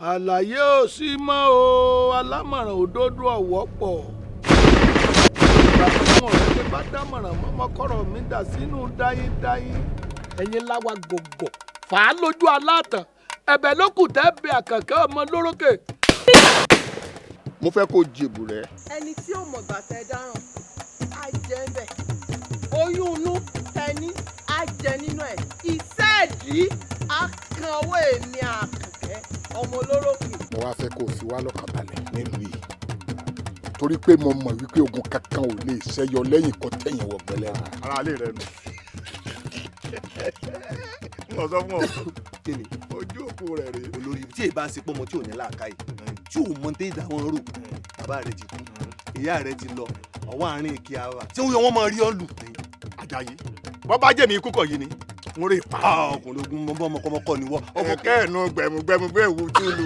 Àlàyé ò sí mọ́ o, alámọ̀ràn òdodo ọ̀wọ́ pọ̀. Ìgbà tí wọn ọ̀rẹ́ mi bá dámọ̀ràn mọ́mọ́kọ́rọ̀ mi dà sínú dáyídáyí. Ẹ̀yin láwa gògò fà á lójú aláàtàn, ẹ̀bẹ̀ ló kù tẹ́ bẹ Àkànkẹ́ ọmọ lórókè. Mo fẹ́ kó jèbù rẹ. Ẹni tí ò mọ̀gbà tẹ dáràn á jẹ́ ń bẹ̀, oyún inú tẹ ní á jẹ nínú ẹ̀, ìṣẹ́ẹ̀dí á kan owó èmi Àkànkẹ́ ọmọ olórókè. Mo wá fẹ́ kó o fi wá lọ́kàn balẹ̀ nílùú yìí, torí pé mo mọ̀ wípé ogun kankan ò lè ṣẹ́yọ lẹ́yìn kó tẹ̀yìn wọ̀gbẹ́ lẹ́nu. Ara ilé rẹ nù. Mo sọ fún ọ. Kí ni? Ojú òpó rẹ rèé. Olórí tí èyí bá ń ṣe pọ́nmọ tí ò ní làákàyè, tí ò mọ tẹ́ ìdá wọn rò, bàbá rẹ ti kú, ìyá rẹ ti lọ, ọwọ́ àárín ìkí ara tí wọ́n yọ wọ́n máa rí ọ́ lù. Àjàyí, bọ́ bá jẹ̀mí ikú kọ̀ yìí ni n rè pa. Ọkùnrin ogun mọ́ ọmọkọ́mọkọ́ ni wọ́. Ẹ̀kẹ́ ẹ̀nu gbẹ̀mùgbẹ̀mù bẹ́ẹ̀ wù túlù.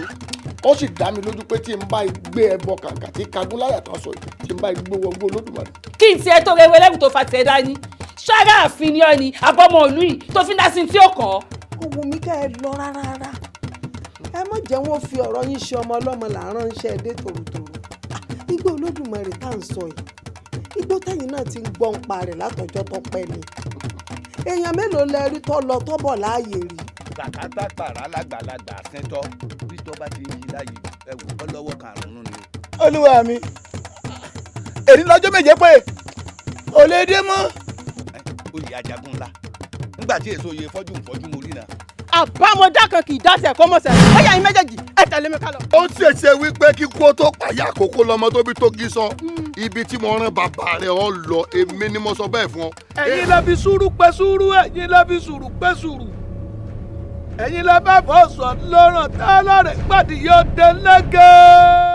Ó sì dá mi lójú pé tí n bá gbé ẹbọ kàǹkà tí kagún láyà tán sọ yìí, tí n bá gbé wọgbó Olódùmarè. Kí n tiẹ̀ tó rewé lẹ́rù tó fa tiẹ̀ dání, ṣáárá àfin ni ọ́ ni àbọ̀mọ̀ òlú yìí tó fi ń dá sí tí ó kàn ọ́. Kò wù mí kẹ́ ẹ lọ rárá rárá. Ẹ má jẹ́ wọ́n fi ọ̀rọ̀ yín ṣe ọmọ ọlọ́mọ làárọ̀ ń ṣe ẹ dé tòrótòró. Igbó Olódùmarè tá à ń sọ yìí, igbó tẹ̀yìn náà ti ń gbọ́ ń pa rẹ̀ látọjọ́ tó pẹ́ ni. Èèyàn mélòó lẹ rí tó lọ tó bọ̀ láàyè rí? Sàkátà pàrà lágbàlagbà sẹ́ńtọ́ bí tọ́ bá ti ń yí láàyè, ẹ wò ó lọ́wọ́ karùn-ún ni o. Olúwa mi, èyí lọ́jọ́ 7 pé ò lè dé mọ́. Oyè ajagun ńlá nígbà tí èso oyè fọ́jú nfọ́jú mo rí náà. Àbámọ̀dá kan kì í dá sí ẹ̀kọ́ mọ̀sẹ̀. Ó yá, yín méjèèjì, ẹ tẹ̀lé mi ká lọ. Ó ṣèṣe wípé kíkú ó tó pàyà àkókò lọmọ tó bí tó gí sọ ibi tí mo rán bàbá rẹ ọ lọ, èmi ni mo sọ bẹ́ẹ̀ fún ọ. Ẹ̀yin lẹ fi sùúrù pẹ́ sùúrù, ẹ̀yin lẹ fi sùúrù pẹ́ sùúrù, ẹ̀yin lẹ bá fọ́ sọ lọ́rọ̀ tá lọ́rẹ̀ gbàdí yóò dé lẹ́gẹ̀ẹ́.